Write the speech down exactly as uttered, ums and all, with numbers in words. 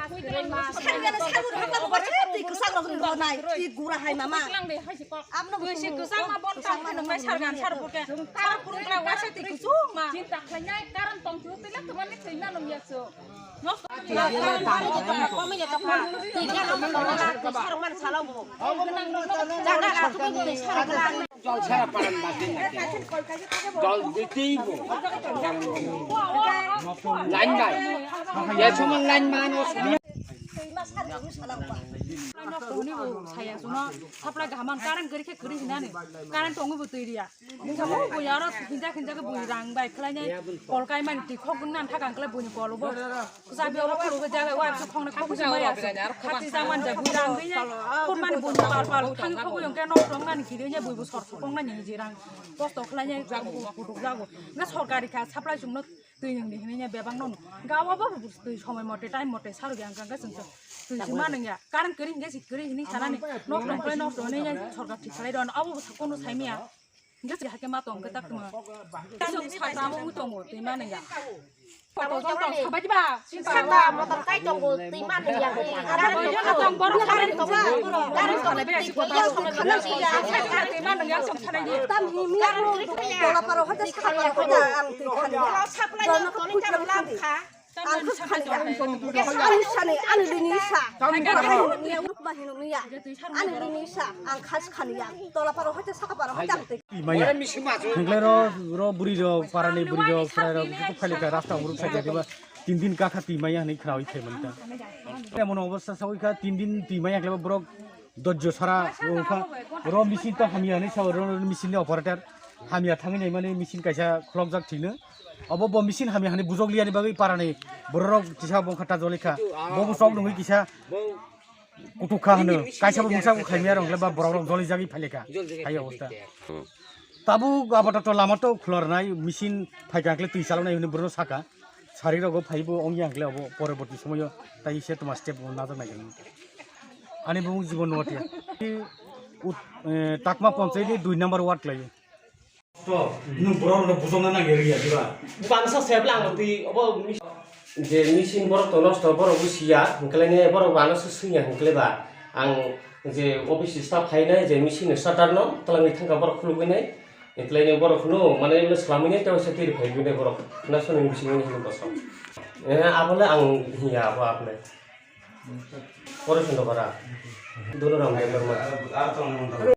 Twi kwchang ma bon tang phai noknai sargan sar buke. Sar purung kla waisa twi kuchuk ma. Chinta khlainai karon tong chu twi lak tongmani twi ma nung ya chu. Jol sara paran bati na. Jol diteyi bo. Line bai. Ya cuma line mano. Twi ma sar ni sala ba. Nokni bo saya suno supply gahaman current gari khe gari hinani current tongo bo twi riya. Bungsa mo bo yaro hinja hinja ke bo rang bai khlai nai kol kai man ti khok nan thakang khlai bo ni kol bo. Kusa bi oro khulu ke jaga wa su khong na khok kusa maya su. Khati jaman ja bo rang ri nai. Khot man bo ni pal pal thang khok yong ke nok tong nan ki ri nai bo bo sor khong na ni je rang. Kosto khlai nai bo bo duk jago. Nga sorkari kha supply sumno twi nung di hinwi bebak no gawa ba twi somoi mote time mote saro ge ang kang ka sung twi si ma nung ya karan kri hinge si kri hinwi sanani nok tong khlai nok tong ne sorkar thik khlai don abo kono sai miya hinge si hake ma tong ke tak tuma sung sa ta mo tong twi ma nung ya. Koto jong tong sabai ba. Sata motor kai tongo twi ma nung ya. Abo yo tong borok kare tong. Kare tong be si koto. Twi ma nung ya sung sanai di. Tam hi miya ro tola paro haja saka paro haja ang twi khani ya. Jono ko phuj lam khani. Ang khus khani ya. Ani sani ani lini sa. Ani lini sa ang khas khani ya. Tola paro haja saka paro haja ang twi. Maya. Hingkle ro ro buri ro parani buri ro prai ro kutuk khali ka rasta uruk sa jadi ba tin din ka kha twi maya hini khrawi thai manta. Emon obostha sawi kha tin din twi maya khlai borok dojjo sara wngkha oro machine to hamya hinwi sa oro machine ni operator hamya thangwi naimani machine kaisa khulokjak thwino obo bo machine hamya hinwi bujok liyani bagwi parani bororok kisa bo kha ta jolikha bo bo chok nungwi kisa kutukha hwno kaisa bo mungsa bo khaimya rok le ba borok rok jolijagwi phailekha hai obostha. Tabuk apato lama to khulornai machine phaikha kle twi chaloknai hwnwi borokno saka. Sari rogo phaibo ongya hwnkhe obo poroborti somoyo tai se toma step bo najak nai khe ani bumung jibon nuwa tiya. Ut-, eh, Takma Ponchai ni dui number ward khlaiyo. To, nwng borok rokno bujokna nang ya riya diba? Bangsa sep lang twi obo mis-, je machine borok to nosto borok bo siya hwnkhe ne borok bano se swngya hwnkhe ba ang je office staff phainai je machine starter no twlangwi thangkha borok khulugwi nai. Etlai ni borok no mane ino swlamwi nai tei waisa twi phai gwi nai borok. Na soni bisingo ni hino bosong. Eh, abo le ang hiya abo abo le. Pore sundo bara. Dono ram de normal.